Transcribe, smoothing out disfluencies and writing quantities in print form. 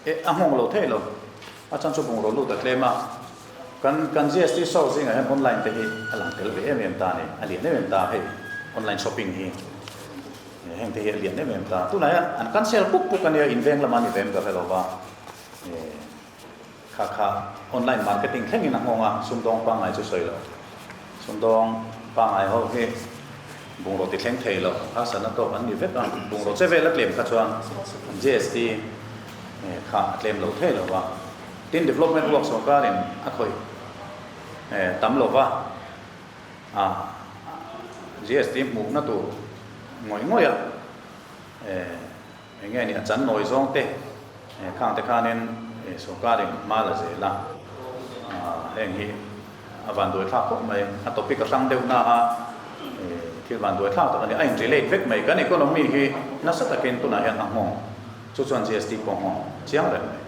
E a nghawng lo thei lo. A chan chu bungraw lut a tlem a. Kan kan GST source zingah hian online te hi a lang tel ve em em ta a ni. A lian em em ta hei online shopping hi. Heng te hi a lian em em ta. Tunah hian an cancel puk puk a nia inveng lama ni ve em ka hre lo va. Kha kha online marketing thlengin a nghawng a, sumdawng pangngai chu sawi lo. Sumdawng pangngai ho hi bungraw ti thleng thei lo, harsatna tawk an ni vek a. Bungraw che vel a tlem kha chuan GST kha a tlem lo thei lo va. Tin, development work sorkarin a khawih tam lo va, GST hmuhna tur ngawih ngawih a. Eng nge ni a chan nawi zawng te khang te khanin sorkarin hma la zel a, heng hi a vanduai thlak khawp mai. A topic a hrang deuh na a, thil vanduai thlak tak a ni. A in relate vek mai. Kan economy hi nasa takin tunah hian a nghawng. Chu chuan GST pawh a nghawng chiang reng mai.